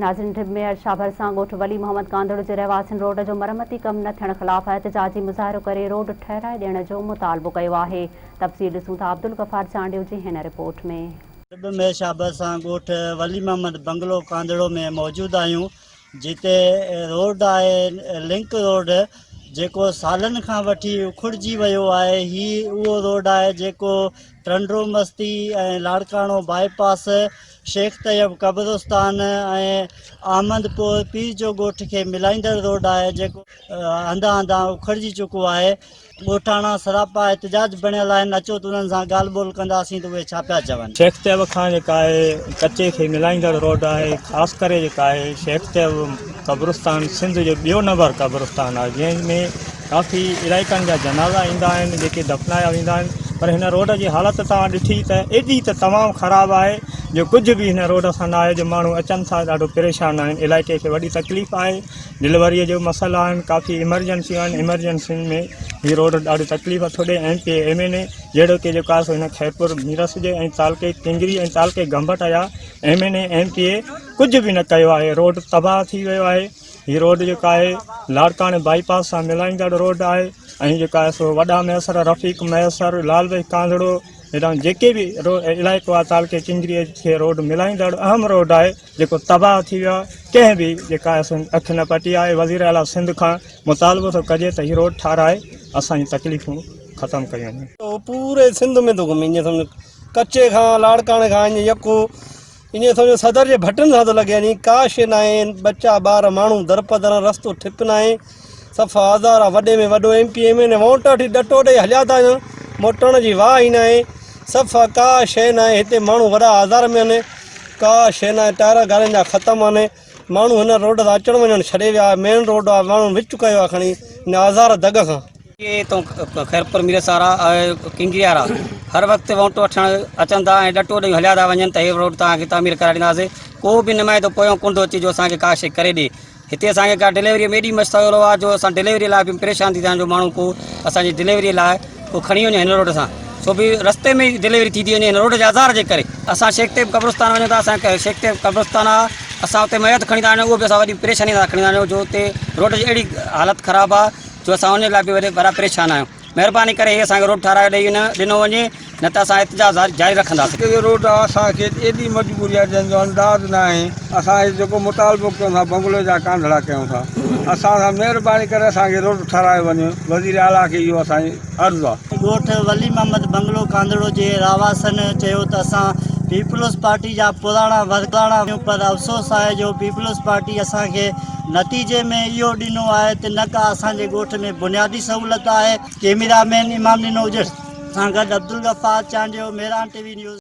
ناظرين ڊرب ميئر شاهه ڀرسان ڳوٺ ولي محمد ڪانڌڙو جي رهواسين روڊ جو مرمتي ڪم نه ٿيڻ خلاف احتجاجي مظاهرو ڪري روڊ ٺهرائي ڏيڻ جو مطالبو ڪيو آهي تفصيل ڏسون ٿا عبدالغفار چانڊيو جي هن رپورٽ ۾. ڊرب ميئر شاهه ڀرسان ڳوٺ ولي محمد بنگلو ڪانڌڙو ۾ موجود آهيون جتي روڊ آهي لنڪ روڊ جيڪو سالن کان وٺي اکڙجي ويو آهي هي اهو روڊ آهي جيڪو ٽنڊو مستي ۽ لاڙڪاڻو باء پاس شيخ طيب قبرستان ۽ احمد پور پير جو ڳوٺ کي ملائيندڙ روڊ آهي جيڪو هنڌان هنڌان اکڙجي چڪو آهي. ڳوٺاڻا سراپا احتجاج بڻيل آهن اچو ته انهن سان ڳالهه ٻولهه ڪنداسين ته اهي ڇا پيا چون. شيخ طيب کان جيڪا آهي ڪچي کي ملائيندڙ روڊ آهي خاص ڪري جيڪا آهي شيخ طيب قبرستان سنڌ جو ٻيو نمبر قبرستان آهي جنهن ۾ ڪافي علائقن جا جنازا ايندا آهن جيڪي دفنايا ويندا آهن پر هن روڊ جي حالت توهان ڏٺي ته ايڏي ته تمام خراب آهي جو ڪجهه به هن روڊ سان نه آهي جو ماڻهو اچن ٿا ڏاڍو پريشان آهن علائقي کي وڏي تڪليف آهي ڊليوري جو مسئلا آهن ڪافي ايمرجنسيون آهن ايمرجنسين ۾ هي روڊ ڏاڍي تڪليف ٿو ڏي ايم پي ايم اين اي جهڙو ڪي جيڪو آهي سو هن خيرپور ميرس جي ۽ تعلقي ڪنگري ۽ تعلقي گمبٽ جا M N A M P A ڪجهه به نه ڪيو آهي روڊ تباهه ٿي ويو آهي هي روڊ جيڪو آهي لاڙڪاڻي بائي پاس سان ملائيندڙ روڊ آهي ۽ جيڪو آهي سو وڏا ميسر رفيق ميسر لال بخش ڪانڌڙو هيڏانهن جيڪي به علائقو آهي تعلقي چنگري کي روڊ ملائيندڙ اهم روڊ آهي جيڪو تباهه ٿي ويو آهي ڪنهن به جيڪا آهي سو اک نه پٽي آهي وزير اعليٰ سنڌ کان مطالبو ٿو ڪجي ته هي روڊ ٺاراهي اسان جون تڪليفون ختم ڪيون وڃن. پوري سنڌ ۾ ٿو گهمي ائين سمجهه ڪچي کان لاڙڪاڻي کان ائين يڪو ائين سمجهو صدر جي ڀٽن سان ٿو لڳي يعني ڪا شيء ناهي ٻچا ٻار ماڻهو درپدر رستو ٺپ ناهي صفا آزار آ وڏي ۾ وڏو M P M N A vote وٺي ڏٽو ڏئي هليا ٿا وڃن موٽڻ جي واهه ئي ناهي صفا ڪا شيء ناهي هتي ماڻهو وڏا آزار ۾ آهن ڪا شيء ناهي ٽائر گاڏين جا ختم آهن ماڻهو هن روڊ تان اچڻ وڃڻ ڇڏي ويا مين روڊ آ ماڻهن وچ ڪيو آ کڻي هن آزار دڳ کان. اهي اتان خيرپور ميرس وارا ۽ ڪنگري وارا هر وقت وونٽ وٺڻ اچن ٿا ۽ ڏٽو ڏئي هليا ٿا وڃن ته هي روڊ توهان کي تعمير ڪرائي ڏينداسين ڪو به نمائندو پويان ڪونه ٿو اچي جو اسان کي ڪا شيء ڪري ڏي هتي اسان کي ڪا ڊليوري ۾ ايڏي مسئلو آهي جو اسان ڊليوري لاء به پريشان ٿي ٿيا آهيون جو ماڻهو ڪو اسان جي ڊليوري لاء ڪو کڻي وڃي هن روڊ سان سو به رستي ۾ ئي ڊليوري ٿي ٿي وڃي هن روڊ جي آزار جي ڪري اسان شيخ طيب قبرستان وڃون ٿا اسان شيخ طيب قبرستان آهي اسان اتي ميت کڻي ٿا وڃون اهو به اسان وڏي پريشاني سان کڻي ٿا وڃون جو اتي روڊ جي اهڙي حالت خراب آهي جو اسان ان لاء به وڏا پريشان آهيون مهرباني ڪري هي اسان کي روڊ ٺارايو ڏئي نه ڏنو وڃي نه ته اسان احتجاج جاري رکنداسين. هتي جو روڊ آ اسان کي ايڏي مجبوري آ جنهن جو انداز ناهي اسان هي جيڪو مطالبو ڪيون ٿا بنگلي جا ڪانڌڙا ڪيون ٿا اسان سان مهرباني ڪري اسان کي روڊ ٺارايو وڃي وزير اعليٰ کي اهو اسان جي عرض آ. ڳوٺ ولي محمد بنگلو ڪانڌڙو جي رهواسين چيو ته اسان پيپلز پارٽي جا پراڻا ورڪر آهيون پر افسوس آهي جو پيپلز پارٽي اسان کي نتيجي ۾ اهو ڏنو آهي ته نه ڪا اسان جي ڳوٺ ۾ بنيادي سهولت آهي. ڪيميرا مين امام ڏنو اجڙ سان گڏ Abdul Ghaffar Chandio, Mehran T V news.